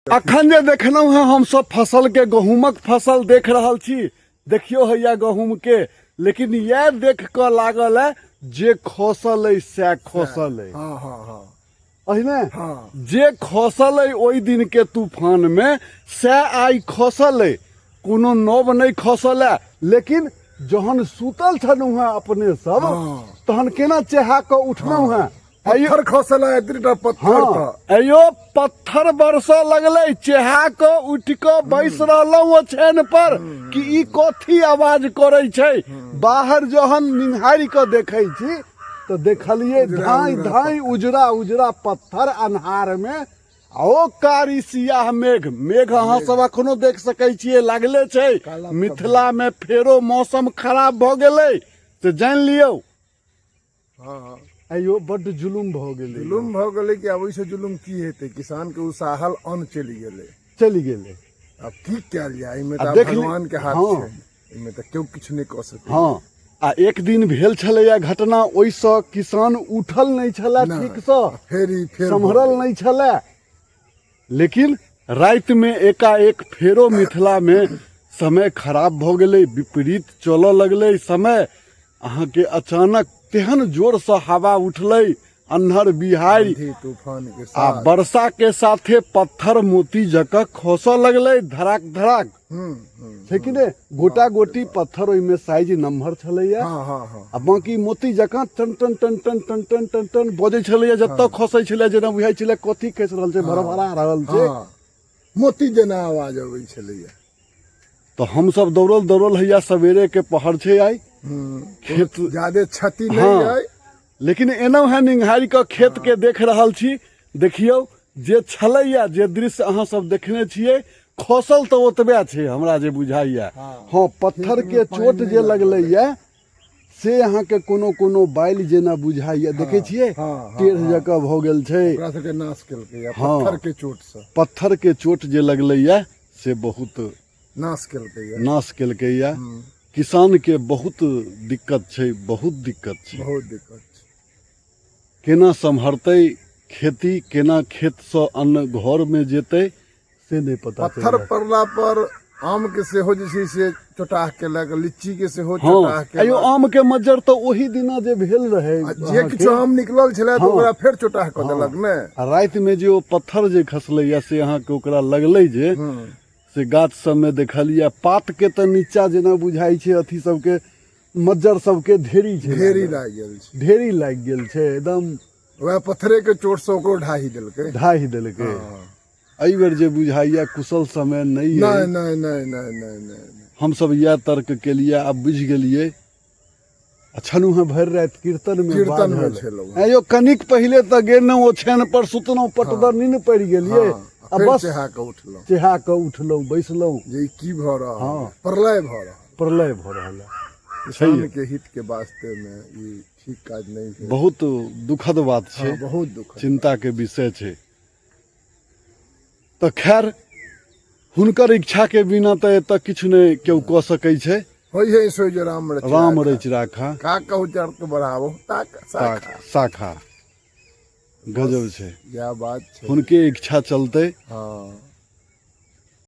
अखन जे देखलहुँ हेँ हमसभ फसलके, गहूँमक फसल देख रहल छी। देखियौ हैया गहूँमके, लेकिन इएह देख कऽ लागल है जे खसल अइ सएह खसल अइ। हँ हँ हँ अहिने हँ जे खसल अइ ओहि दिनके तूफानमे सएह आइ खसल अइ, कोनो नव नहि खसल है। लेकिन जहन सुतल छलहुँ हेँ अपने सब तहन केना चेहा कऽ उठलहुँ हेँ? पत्थर खसल है, एतरीटा पत्थर। हँ अयो, पत्थर बरसऽ लगलै, चेहा कऽ उठि कऽ बैस रहलहुँ ओछैन पर कि ई कथी आवाज करै छै। बाहर जहन निहारि कऽ देखै छी तऽ देखलियै धाँइ धाँइ उजरा उजरा पत्थर अन्हार मे, आ ओ कारी सियाह मेघ। मेघ अहाँ सब अखनो देख सकै छियै, लागले छै। मिथिला मे फेरो मौसम खराब भऽ गेलै से जानि लियौ। हँ अयो, बड्ड जुलुम भऽ गेलै। जुलुम भऽ गेलै कि आब ओहिसँ जुलुम की हेतै? किसान के उसाहल अन्न चलि गेलै। चलि गेलै। आब की कयल जाय एहिमे? आ तऽ आब देख ली- भगवान के हाथ छै एहिमे, तऽ केओ किछु नहि कऽ सकै। हँ, आ एक दिन भेल छलैया घटना, ओहिसँ किसान उठल नहि छलए। नहि। ठीकसँ फेर ई फेर भऽ सम्हरल गेलै। नहि छलए, लेकिन रातिमे एकाएक फेरो मिथिलामे समय खराब भऽ गेलै, विपरीत चलऽ लगलै समय अहाँके। अचानक तेहन जोरसँ हवा उठलै, अन्हर बिहाड़ि आंधी तूफान के आ साथ वर्षा के साथे पत्थर मोती जकाँ खसऽ लगलै धड़ाक धड़ाक। हम्म हम्म छै कि नहि? गोटा गोटी पत्थर ओहिमे साइज नम्हर छलैया हँ हँ हँ आ बाँकी मोती जकाँ टन टन टन टन टन टन टन टन बजै छलैया। जतऽ खसै छलै जेना बुझाइ छलै कथी खसि रहल छै, भरभरा रहल छै। हँ, मोती जेना आवाज अबै छलैया। तऽ हमसब दौड़ल दौड़ल हैया, सवेरे के पहर छै आइ। खेत ज्यादे क्षति नहि अइ, लेकिन एना है निंघारि कऽ खेत के देख रहल छी। देखियौ जे छलैया, जे दृश्य अहाँ सब देखने छियै, खसल तऽ ओतबे छै हमरा जे बुझाइया। हँ, पत्थर के चोट जे लगलैया से अहाँके कोनो कोनो बालि जेना बुझाइया, देखै छियै? हँ, टेढ़ जकाँ भऽ गेल छै। ओकरा सबके नाश केलकै पत्थर के चोट से। पत्थर के चोट जे लगलैया से बहुत नाश केलकैया। नाश केलकैया। किसान के बहुत दिक्कत छै, बहुत दिक्कत छै। बहुत दिक्कत छै। केना सम्हरतै खेती, केना खेतसँ अन्न घरमे जेतै से नहि पता चलि पत्थर रहल। पड़ला पर आम के सेहो जे छै से चोटाह केलक, लीची के सेहो चोटाह अयो केलक। आम के मज्जर तऽ ओहि दिना जे भेल रहै आ जे अहाँके, किछु आम निकलल छलै तऽ ओकरा फेर चोटाह कऽ देलक ने। आ रातिमे जे ओ पत्थर जे खसलैया से अहाँके ओकरा लगलै जे से गाछ सबमे देखलियै पातके तऽ नीचा जेना बुझाइ छै अथी सबके मज्जर सबके ढेरी छै। ढेरी लागि गेल छै। ढेरी लागि गेल छै एकदम। वएह पत्थरे के चोट से ओकरो ढाही देलकै। ढाही देलकै। एहि बेर जे बुझाइया कुशल समय नहि नहि अइ। नहि नहि नहि नहि नहि नहि। हमसब इएह तर्क केलियै, आब बुझि गेलियै। आ छलहुँ हेँ भरि राति कीर्तन मे कीर्तन मे बाझल। छलहुँ। ऐं यौ, कनिक पहिले तऽ गेलहुँ ओछानि पर सुतलहुँ, पटदर नीन पड़ि गेलियै आ फेर बस चेहा कऽ उठलहुँ। चेहा कऽ उठलहुँ, बैसलहुँ जे ई की भऽ रहल है? प्रलय भऽ रहल। प्रलय भऽ रहल है। किसान के हित के वास्ते मे ई ठीक काज नहि भेल। बहुत दुखद बात छै। हँ, बहुत दुखद। चिंता के विषय छै। तऽ खैर, हुनकर इच्छा के बिना तऽ एतऽ किछु नहि केओ कऽ सकै छै। होइ है सोइ जे राम रचि राम राखा। रचि राखा, का कहू चरत बढ़ाबो ताक शाखा। शाखा गजब छै। इएह बात छै। हुनके इच्छा चलतै। हँ।